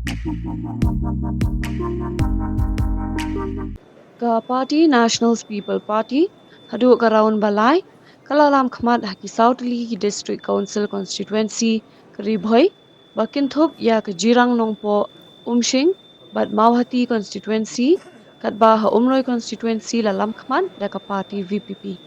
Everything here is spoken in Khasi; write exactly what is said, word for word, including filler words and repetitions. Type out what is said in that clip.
Ka Party National People Party haduh ka round ba lai ka la lam khmat ha ki saw tylli ki District Council Constituency ka Ri Bhoi, ba kynthup ïa ka Jirang Nongpoh, Umshing bad Mawhati Constituency, katba ha Umroi Constituency la lam khmat da ka party V P P.